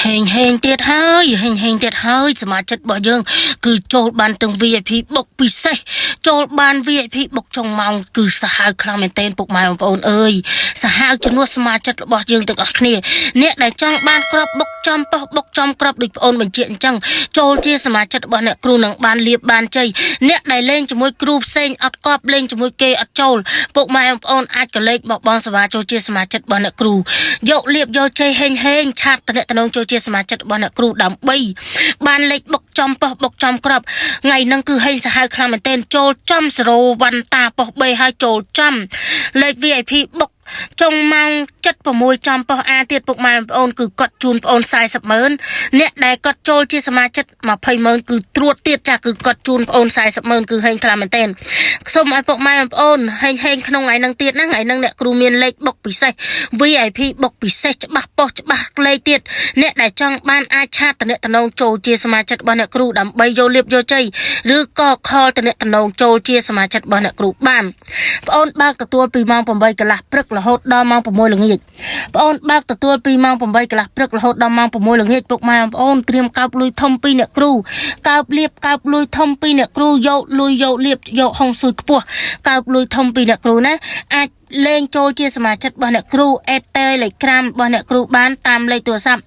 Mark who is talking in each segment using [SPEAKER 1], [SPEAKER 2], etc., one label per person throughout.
[SPEAKER 1] ហេងហេងទៀតហើយហេងហេងទៀតហើយសមាជិករបស់យើងគឺចូលបានទាំង VIP បុកពិសេសចូលបាន VIP បុកចុងម៉ោងគឺសាហាវខ្លាំងមែនទែនពុកម៉ែបងប្អូនអើយសាហាវជំនួសសមាជិករបស់យើងទាំងអស់គ្នាអ្នកដែលចង់បានក្របបុកចំប៉ុសបុកចំក្របដូចប្អូនបញ្ជាក់អញ្ចឹងចូលជាសមាជិករបស់អ្នកគ្រូនឹងបានលៀបបានជ័យអ្នកដែលលេងជាមួយគ្រូផ្សេងអត់កប់លេងជាមួយគេអត់ចូលពុកម៉ែបងប្អូនអាចក៏លេខមកបងសវ៉ាចូលជាសមាជិករបស់អ្នកគ្រូយកលៀបយកជ័យហេងហេងឆាតតំណងចូលជាសមាជិករបស់អ្នកគ្រូដើម្បីបានលេខបុកចំប៉ុសបុកចំក្របថ្ងៃហ្នឹងគឺហេងសាហាវខ្លាំងមែនទែនចូលចំសេរ៉ូវ៉ាន់តាប៉ុសបេហើយចូលចំលេខ VIP បុកចុងម៉ោង76ចំប៉ុសអាទៀតពុកម៉ែបងប្អូនគឺគាត់ជូនប្អូន40ម៉ឺនអ្នកដែលគាត់ចូលជាសមាជិក20ម៉ឺនគឺត្រួតទៀតចាស់គឺគាត់ជូនប្អូន40ម៉ឺនគឺហេងខ្លាំងមែនទែនសូមឲ្យពុកម៉ែបងប្អូនហេងហេងក្នុងថ្ងៃហ្នឹងទៀតណាថ្ងៃហ្នឹងអ្នកគ្រូមានលេខបុកពិសេស VIP បុកពិសេសច្បាស់ប៉ុសច្បាស់លេខទៀតអ្នកដែលចង់បានអាចឆាតតំណងចូលជាសមាជិករបស់អ្នកគ្រូដើម្បីយកលៀបយកជ័យឬក៏ខលតំណងចូលជាសមាជិករបស់អ្នកគ្រូបានប្អូនបើកទទួលពីម៉ោង8កន្លះព្រឹករហូតដល់ម៉ោង6ល្ងាចប្អូនបើកទទួលពីម៉ោង8កន្លះព្រឹករហូតដល់ម៉ោង6ល្ងាចពុកម៉ែបងប្អូនត្រៀមកោបលុយធំពីអ្នកគ្រូកោបលៀបកោបលុយធំពីអ្នកគ្រូយកលុយយកលៀបយកហុងស៊ុយខ្ពស់កោបលុយធំពីអ្នកគ្រូណាអាចលេងចូលជាសមាជិករបស់អ្នកគ្រូអេតេលេខក្រាមរបស់អ្នកគ្រូបានតាមលេខទូរស័ព្ទ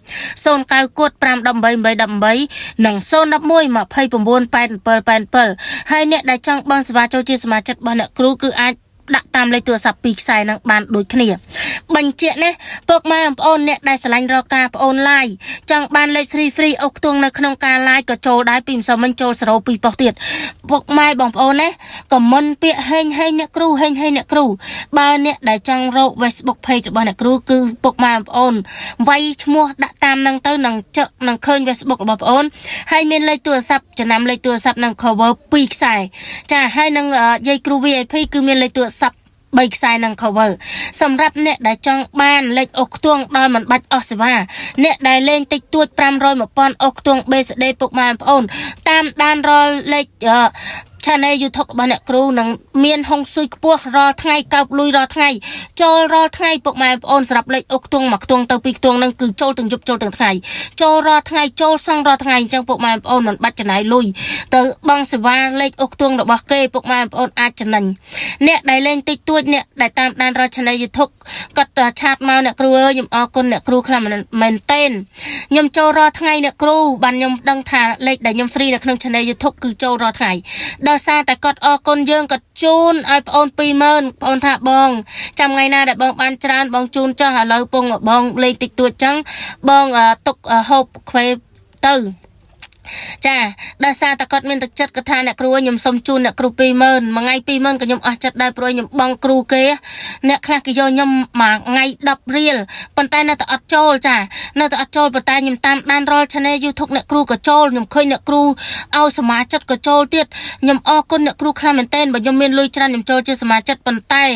[SPEAKER 1] 09គត518 818និង011 29 87 87ហើយអ្នកដែលចង់បង់សេវាចូលជាសមាជិករបស់អ្នកគ្រូគឺអាចដាក់តាមលេខទូរស័ព្ទពីរខ្សែនឹងបានដូចគ្នាបញ្ជាក់នេះពុកម៉ែបងប្អូនអ្នកដែលស្រឡាញ់រកការប្អូនឡាយចង់បានលេខ free free អូសខ្ទង់នៅក្នុងការឡាយក៏ចូលដែរពីម្សិលមិញចូល0 2ប៉ុស្តិ៍ទៀតពុកម៉ែបងប្អូនណាខមមិនពាក្យហេងហេងអ្នកគ្រូហេងហេងអ្នកគ្រូបើអ្នកដែលចង់រក Facebook page របស់អ្នកគ្រូគឺពុកម៉ែបងប្អូនវាយឈ្មោះដាក់តាមនឹងទៅនឹងចឹកនឹងឃើញ Facebook របស់បងប្អូនហើយមានលេខទូរស័ព្ទចំណាំលេខទូរស័ព្ទនឹង cover 2ខ្សែចាហើយនឹងយាយគ្រូ VIP គឺមានលេខទូរស័ព្ទ3ខ្សែនឹង cover សម្រាប់អ្នកដែលចង់បានលេខអូសខ្ទង់ដោយមិនបាច់អស់សេវាអ្នកដែលលេងតិចតួច500 1000អូសខ្ទង់ BCD ពុកម៉ែបងប្អូនតាមដានរាល់លេខ Channel YouTube របស់អ្នកគ្រូនឹងមានហុងស៊ុយខ្ពស់រាល់ថ្ងៃកោបលុយរាល់ថ្ងៃចូលរាល់ថ្ងៃពុកម៉ែបងប្អូនសម្រាប់លេខអូសខ្ទង់មួយខ្ទង់ទៅពីរខ្ទង់នឹងគឺចូលទាំងយប់ចូលទាំងថ្ងៃចូលរាល់ថ្ងៃចូលសង់រាល់ថ្ងៃអញ្ចឹងពុកម៉ែបងប្អូនមិនបាច់ចំណាយលុយទៅបង់សេវាលេខអូសខ្ទង់របស់គេពុកម៉ែបងប្អូនអាចចំណេញអ្នកដែលលេងតិចតួចអ្នកដែលតាមដានរាល់ Channel YouTube គាត់ឆាតមកអ្នកគ្រូអើយខ្ញុំអរគុណអ្នកគ្រូខ្លាំងមែនទែនខ្ញុំចូលរាល់ថ្ងៃអ្នកគ្រូបានខ្ញុំដឹងថាលេខដែលខ្ញុំ free នៅក្នុង Channel YouTube គឺចូលរាល់ថ្ងៃដោយសារតែគាត់អរគុណយើងគាត់ជូនឲ្យប្អូន20000ប្អូនថាបងចាំថ្ងៃណាដែលបងបានច្រើនបងជូនចោះឥឡូវពងបងលេងតិចតួចចឹងបងទុកហូបខ្វេទៅចាដោយសារតែគាត់មានទឹកចិត្តគាត់ថាអ្នកគ្រូខ្ញុំសុំជូនអ្នកគ្រូ20000មួយថ្ងៃ20000ក៏ខ្ញុំអស់ចិត្តដែរព្រោះខ្ញុំបងគ្រូគេអ្នកខ្លះគេយកខ្ញុំមួយថ្ងៃ10រៀលប៉ុន្តែនៅតែអត់ចូលចានៅតែអត់ចូលប៉ុន្តែខ្ញុំតាមដានរាល់ Channel YouTube អ្នកគ្រូក៏ចូលខ្ញុំឃើញអ្នកគ្រូឲ្យសមាជិកក៏ចូលទៀតខ្ញុំអរគុណអ្នកគ្រូខ្លាំងមែនទែនបើខ្ញុំមានលុយច្រើនខ្ញុំចូលជាសមាជិកប៉ុន្តែឥ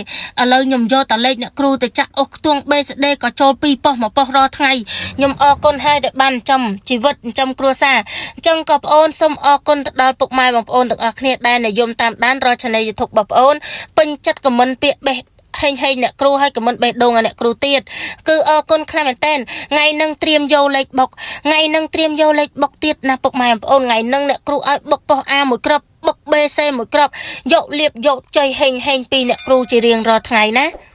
[SPEAKER 1] ឡូវខ្ញុំយកតលេខអ្នកគ្រូទៅចាក់អុសខ្ទង់ BCD ក៏ចូល2ប៉ុស្1ប៉ុស្រាល់ថ្ងៃខ្ញុំអរគុណហើយដែលបានចិញ្ចឹមជីវិតចិញ្ចឹមគ្រួសារអញ្ចឹងក៏បងអូនសូមអរគុណទៅដល់ពុកម៉ែបងប្អូនទាំងអស់គ្នាដែលនិយមតាមដានរាល់ Channel YouTube របស់បងអូនពេញចិត្តខមមិនពាក្យបេះហេងហេងអ្នកគ្រូហើយខមមិនបេះដូងឲ្យអ្នកគ្រូទៀតគឺអរគុណខ្លាំងមែនតើថ្ងៃនឹងត្រៀមយកលេខបុកថ្ងៃនឹងត្រៀមយកលេខបុកទៀតណាពុកម៉ែបងប្អូនថ្ងៃនឹងអ្នកគ្រូឲ្យបុកប៉ុស A មួយគ្រាប់បុក BC មួយគ្រាប់យកលៀបយកជ័យហេងហេងពីអ្នកគ្រូជារៀងរាល់ថ្ងៃណា។